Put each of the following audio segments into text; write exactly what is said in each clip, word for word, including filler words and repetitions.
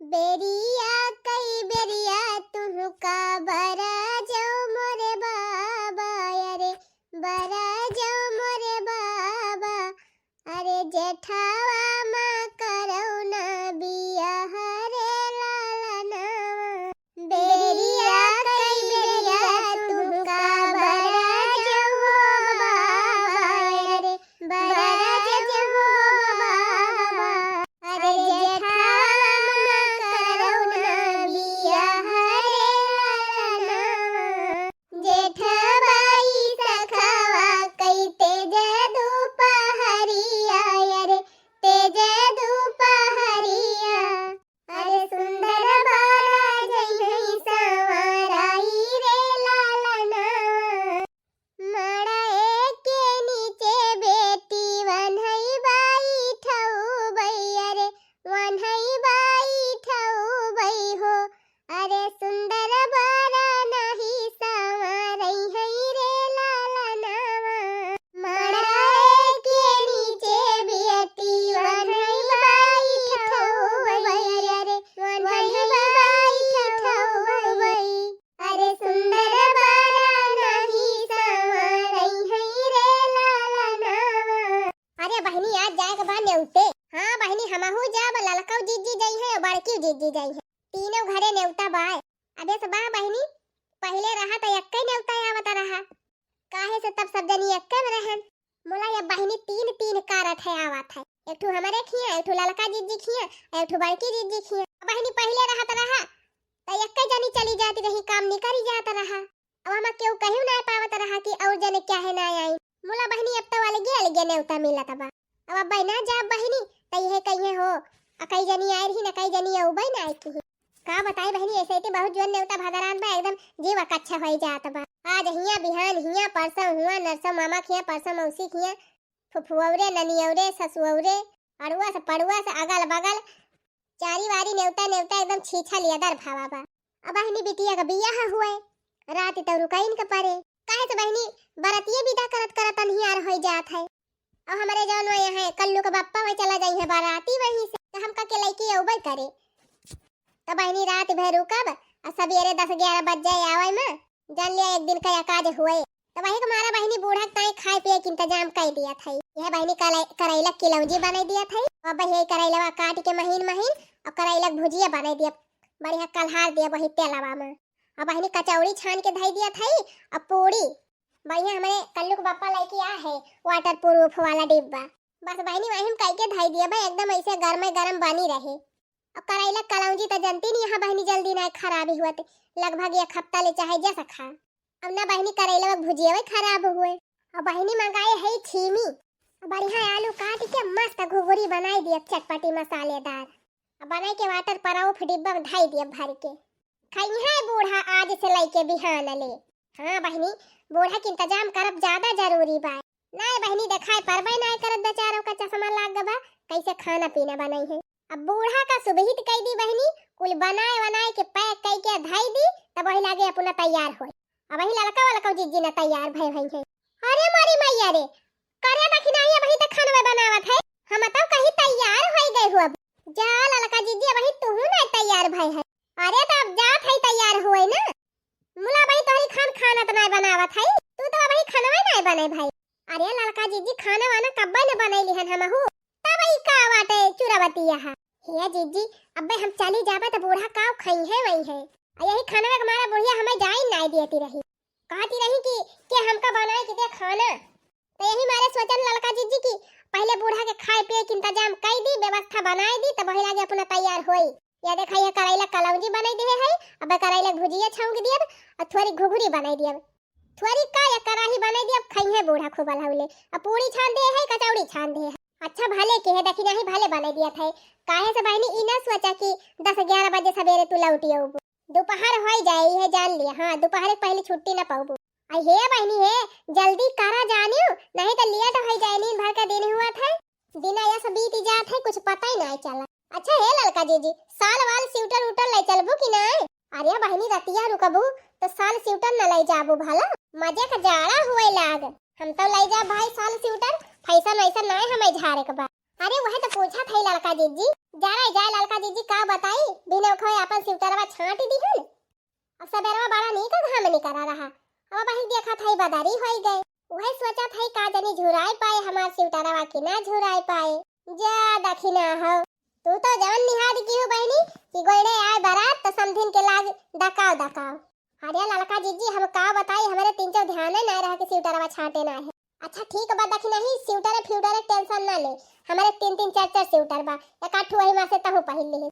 बेरिया कई बेरिया तुहका बरा जाओ मोरे बाबा, अरे बरा जाओ मोरे बाबा, अरे जेठावा मा करौना बियाह रे लालनावा। बेरिया कई बेरिया तुहका बरा जाओ बाबा, अरे बरा जाओ बाबा, अरे जेठावा मा करौना बियाह रे लालनावा। जेठ बाई सखवा कई तेज दुपहरिया, अरे तेज दुपहरिया। अरे सुंदर बरा जइहै संवराई रे लालनावा। मड़ई के नीचे बेटी वन्हई बाई ठऊ बई, अरे वन्हई बाई ठऊ बई हो। अरे सुंदर बरा नाही संवरई है रे लालनावा। मड़ई के नीचे बेटी वन्हई बाई ठऊ बई, अरे वन्हई बाई ठऊ बई। अरे सुंदर बरा नाही संवरई है रे लालनावा। अरे बहिनी, आज जाए के बा नेउते। हाँ बहिनी, हमहू जाब, ललकऊ जीजी जइहैं अउर बड़की जीजी जइहैं। तीनों घरे नेउता बाय। अबे से बा बहिनी, पहिले रहा त एक्कै नेउता आवत रहा। काहे से तब सब जनी एक्कै में रहन। मुला ये बहिनी तीन तीन कारत है आवत है। एक ठू हमरे खिया, एक ठू ललका जीजी खिया, एक ठू बड़की जीजी खिया। बहिनी पहिले रहत रहा, त एक्कै जनी चली जाती रही, काम निकरी जात रहा। अब हमा केहू कहियो नाय पावत रहा कि अउर जने काहे नाय आई। मुला बहिनी अब तो अलगे अलगे नेउता मिलत बा। अब अब्बै ना जाब बहिनी, त इहे कहिए हो, अकई जनी आए रही न, कई जनी अउबै नाय की। का बताई बहिनी, ऐसे तो बहुत जोर नेउता भदरान बा, एकदम जीव अकच्छ होई जात बा। आज हिया बिहान हिया, परसों हुआ नरसों मामा खिया, परसों मौसी खिया, फुफुअउरे, ननियउरे, ससुअउरे, अड़ुआ से पड़ुआ से अगल बगल, चारी वारी नेउता नेउता एकदम छीछा लियदर भावा बा। अब बहिनी बिटिया का बियाह हुए, रात तो रुकइन के परे। काहे से बहिनी, बरतिये विदा करत करत अन्हियार होई जात है। अब हमरे जौन वह है, कल्लू के बप्पा वह चला जाई है बाराती वहीं से, तो हमका के लइके अउबै करे। तो बहिनी रात भर रुकब, आ सबेरे दस ग्यारह बज जाए आवै में, जान लिया एक दिन का अकाज हुए। तो वही के मारा बहिनी बूढ़ा के ताई खाए पिए के इंतजाम कई दिया था। यह बहिनी कलै-, करैला किलौंजी बनाई दिया था। अब यही करैलवा काट के महीन महीन अउर करैला के भुजिया बनाई दिया, बढ़िया कल्हार दिया वही तेलवा में। अब बहिनी कचौड़ी छान के धई दिया था अउर पूड़ी बढ़िया हमरे कल्लू के बप्पा लइके आ है waterproof वाला डिब्बा। बस बहिनी वही में कई के धई दिया बा, एकदम ऐसे गरमे गरम बनी रहे। अब करैला कलौंजी त जनती नहीं, यहाँ बहिनी जल्दी ना खराबी हुआ थे, लगभग एक हफ्ता ले चाहे जस खा। अब ना बहिनी करैला भुजिया वही खराब हुए। अब बहिनी मंगाए है छीमी, अब बढ़िया आलू काट के मस्त घुघुरी बनाई दिया, चटपटी मसालेदार। अब बनाई के waterproof डिब्बा में धई दिया भर के। खइहैं बूढ़ा आज से लइके बिहान ले। हाँ बहिनी, बूढ़ा के इंतजाम करब ज्यादा जरूरी बा। नाय बहिनी, देखाए परबे नाय करत, बेचारों का चश्मा लाग गबा, कैसे खाना पीना बनइहैं। अब बूढ़ा का सुबहित कई दी बहिनी, कुल बनाए वनाए के pack कई के धई दी, तब वही लागे अपना तैयार होए। अब वही ललका वलका जीजी ना तैयार भय भई है। अरे मोरी मैया रे, करे दखिनाई अबही तक खानवे बनावत है, हम तब कहीं तैयार होई गए हो। अब जा ललका जीजी, अबही तुहू ना तैयार भय है। अरे तो अब जात है तैयार होए ना। मुला बही तोहरी खान खाना त नाय बनावत है, तू तो अबही खानवे नाय बने भाई। अरे ललका जीजी, खाना वाना कब्बे न बनैली हन हमहू, तब ई का बाटे चुरावती यहाँ। हे जीजी, अब्बे हम चली जाबे त बूढ़ा काव खइहैं वइहैं। आ यही खानवे के मारा बुढ़िया हमें जाई नाय देती रही, कहती रही कि के हमका बनाए के दे खाना। त यही मारे सोचन ललका जीजी कि पहिले बूढ़ा के खाए पिए के इंतजाम कई दी, व्यवस्था बनाए दी, तब वही लागे अपना तैयार होई। या देखा, ये करैला कलौंजी बनाई दिए है, अब करैला के भुजिया छौंक दियब, और थोड़ी घुघुरी बनाई दियब, थोड़ी का या कराही बनाई दियब, खइहैं बूढ़ा खूब अलहौले। अब पूड़ी छान दे है, कचौड़ी छान दे है। अच्छा भले के है, देखी नहीं भले बनाई दिया था। काहे से बहिनी ई ना सोचा कि दस ग्यारह बजे सवेरे तू लौटी अउबू, दोपहर होई जाए है, जान लिया। हाँ, दोपहर के पहले छुट्टी ना पाउबू। आई हे बहिनी हे, जल्दी करा जानियो, नहीं तो लेट होई जाए, नींद भर का दिन हुआ था। दिन ऐस बीत जात है, कुछ पता ही नाय चला। अच्छा हे ललका जीजी, साल वाल स्वेटर उटर ले चलबू कि नाय? अरे बहिनी, रतिया रुकबू तो साल स्वेटर न ले जाबू भला? मजे का जाड़ा हुए लाग। हम तो ले जाब भाई साल स्वेटर, फैशन वैसन नाय हमें झारे के बा। अरे वह तो पूछा था ललका जीजी, जाड़ा जाए ललका जीजी का बताई, खोए अपन सिउटरवा छाँटि दिहन। अब सबेरवा बड़ा नीक घाम निकरा रहा, अब वही देखत हई बदरी होई गए। उहे सोचत हई का जनी झुराई पाए हमार सिउटरवा कि ना झुराई पाए। जा दखिना हो, तू तो जवन निहार की हो बहिनी कि गोइड़े आए बारात त समधिन के लाग दकाव दकाव। अरे ललका जिज्जी, हम का बताई, हमरे तीन चार ध्याने ना रहा कि सिउटरवा छाँटे ना है। अच्छा ठीक बा, दखिना ही सिउटरे फ्यूटरे tension ना ले, हमरे तीन तीन चार चार सिउटर बा, एक आठ वही मा से तहु पहिर लिही।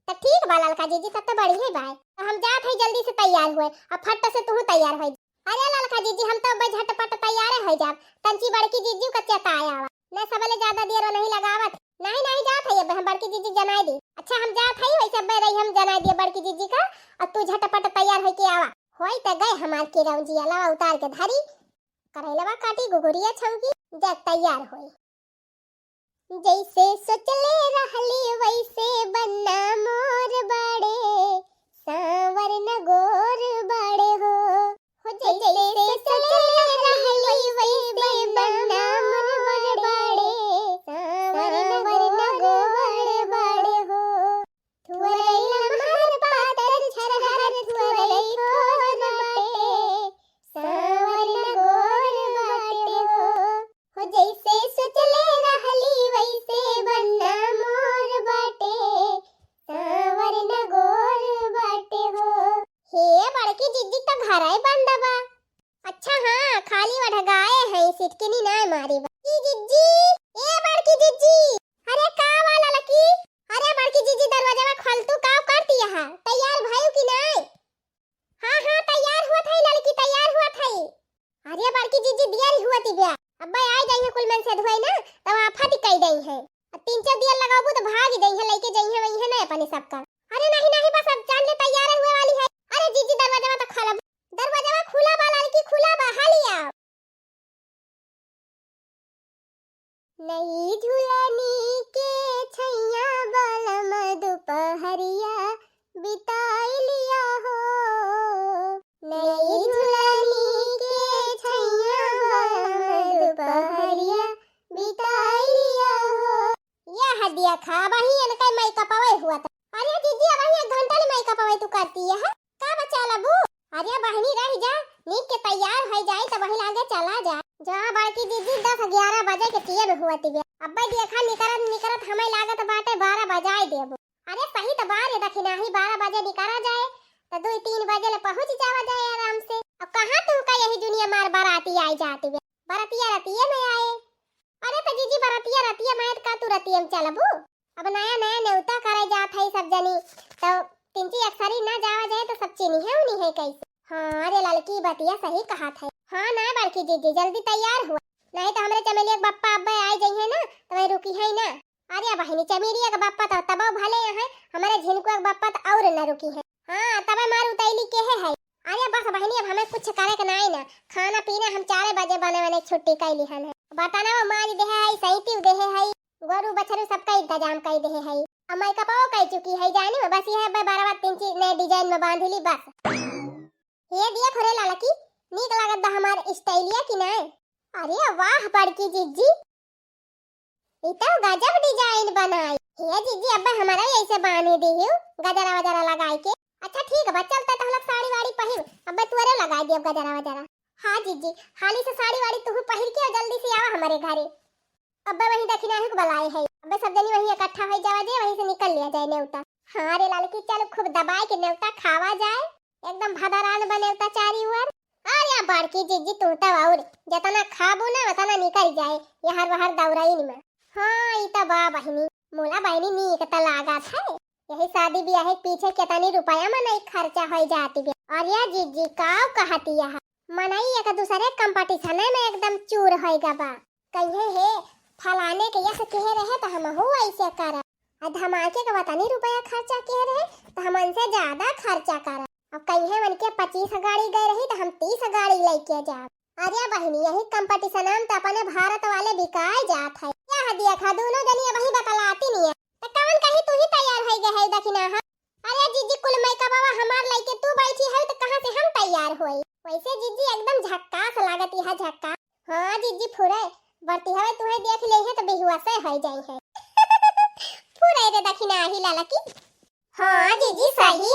त ठीक बा ललका जिज्जी, तब तो बढ़िया बा। त हम जात हई जल्दी से तैयार होए, अब फट से तुहू तैयार होई। अरे ललका जिज्जी, हम तो अब्बे झटपट तैयारे होई जाब, तंची बड़की जिज्जी का चेताए आवा, न सबले ज्यादा देर नहीं लगावत। नहीं नहीं, जात हई अब्बे हम बड़की जिज्जी जनाई दी। अच्छा हम जात हई, वैसे अब्बे रही हम जनाई दिए बड़की जिज्जी का, अब तू झटपट तैयार होई के आवा। होई त गए हमार किरौजी, अलवा उतार के धरी, करैलवा काटी गुगुरिया छौंकी, देख तैयार होई। जैसे सोचले रहली वैसे बनना मोर बाड़े, सांवर न गोर बाड़े हो। हो जैसे सोचले रहली वैसे बनना मोर बाड़े, सांवर न गोर बाड़े हो। थोरई लमहर पातर छरहर थोरई थोर बाटे, सांवर न गोर बाटे हो। हो जैसे सोचले रहली वैसे बनना मोर बाटे, सांवर न गोर बाटे हो। हे बड़की जिज्जी त घरई बंद बा। अच्छा हाँ, खाली वढगाए हैं, सिटकिनी नाय मारी बा। ई जिज्जी, ए बड़की जिज्जी, अरे का बा ललकी? अरे बड़की जिज्जी दरवाजा खोल, तू का करती है? तैयार भयू कि नाय? हाँ हाँ, तैयार हुआ था ललकी, तैयार हुआ था। अरे बड़की जिज्जी दिया हुआ ती ब्या, अब्बे आ जाई है कुल मन से धोए ना, तब आफत कई दई है। अब तीन चार दिया लगाबू तो भाग जाई है, लेके जाई है वही है ना अपने सबका। अरे नहीं नहीं, बस अब जान ले तैयार हुए वाली है। अरे जिज्जी दरवाजा तो खोल, दरवाजा खुला बा ललकी, खुला बा, हालिया। नई झुलनी के छैया बलम दुपहरिया बिताई लिया हो। नई झुलनी के छैया बलम दुपहरिया बिताई लिया हो। यह देखा, वही इनका मेकअपवे हुआ था। अरे दीदी, अब वही एक घंटा ले मेकअपवे तू करती है, का बचा लबू? अरे बहिनी रह जा, नीक के तैयार हो जाए तो वही लागे चला जा। जा बड़की दीदी, दस ग्यारह बजे के टीएम हुआ तिबे। अब्बे देखा निकरत निकरत हमें लागत बाटे बारह बजाए देबू। अरे सही तो बार ये दखिनाही बारह बजे निकरा जाए तो दो तीन बजे ले पहुँच जावा जाए आराम से। अब कहाँ तू का यही दुनिया मार बाराती आई जाती बे, बरतिया रतिये में आए। अरे तो जीजी बरतिया रतिये में आए तो का तू रतिये में चलबू? अब नया नया नेवता करे जात है सब जनी, तो तिनची अक्सरी ना जावा जाए तो सब चीनी है उनी है कैसे। हाँ रे ललकी बतिया सही कहा था। हाँ ना बड़की जीजी जल्दी तैयार हुआ, नहीं तो हमरे चमेलिया के बप्पा अब्बे आ जाइए ना तो वही रुकी है ना। अरे बहिनी चमेलिया के बप्पा तो तबो भले यहाँ, हमारे झिनको के बप्पा तो और न रुकी है। हाँ तबे मार उतैली के है, है। अरे बस बहिनी अब हमें कुछ करे के नाई ना, खाना पीना हम चारे बजे बने बने छुट्टी कैली हन है। बर्तनवा माज देहे है, सैती देहे है, गोरू बछरू सबका इंतजाम कई देहे है। अब मेकअपो कई चुकी है जानी में, बस यह बे बारह बार तीन चीज नए डिजाइन में बांध ली बस। ये दिया थोड़े लालकी, नीक लागत बा हमार स्टाइलिया की नाय? अरे वाह बड़की जिज्जी, ई तो गजब डिजाइन बनाई। हे जिज्जी अब्बे हमारा ऐसे बांधे दिहियो गजरा वजरा लगाई के। अच्छा ठीक बा, चलते तो हम लोग साड़ी वाड़ी पहिर, अब्बे तुअरे लगाई दियो गजरा वजरा। हाँ जिज्जी, हाली से साड़ी वाड़ी तुहू पहिर के और जल्दी से आवा हमारे घरे। अब्बे वहीं दखिनाही को बुलाए है, अब्बे सब जनी वहीं इकट्ठा हो जावा जे, वहीं से निकल लिया जाए नेवता। हाँ रे लालकी, चल खूब दबाए के नेवता खावा जाए, एकदम भदरान बा नेवता चारी ओर। अरे बड़की जिज्जी तू तो और जतना खाबू ना उतना निकल जाए यहर वहर दौराइन में। हाँ ई तो बा बहिनी, मोला बहिनी नीक तो लागत है। यही शादी ब्याह के पीछे कितनी रुपया मनई खर्चा हो जाती बे। अरे जिज्जी काव कहती यह, मनई एक दूसरे कंपटीशन में एकदम चूर होई गा बा। कहे हे फलाने के यस कहे रहे तो हमहू ऐसे करब। आ धमाके के वतनी रुपया खर्चा कहे रहे तो हम उनसे ज्यादा खर्चा करब। अब कहे उनके पच्चीस गाड़ी गए रही तो हम तीस गाड़ी लेके जाब। अरे बहिनी यही कंपटीशन में तो अपने भारत वाले बिकाए जात है। क्या हदिया खा दोनों जनी अब वही बतलाती नहीं है। तो कवन कही तू ही तैयार हो गए है दखिना हम। अरे जिज्जी कुल मेकअपवा हमार लइके तू बैठी है तो कहाँ से हम तैयार होई? वैसे जिज्जी एकदम झक्कास लागत यह झक्कास। हाँ जिज्जी फुरे बरती हवे तुहे देख ले है तो बेहुआसे हो जाई है। फुरे रे दखिना ही लालकी। हाँ जी सही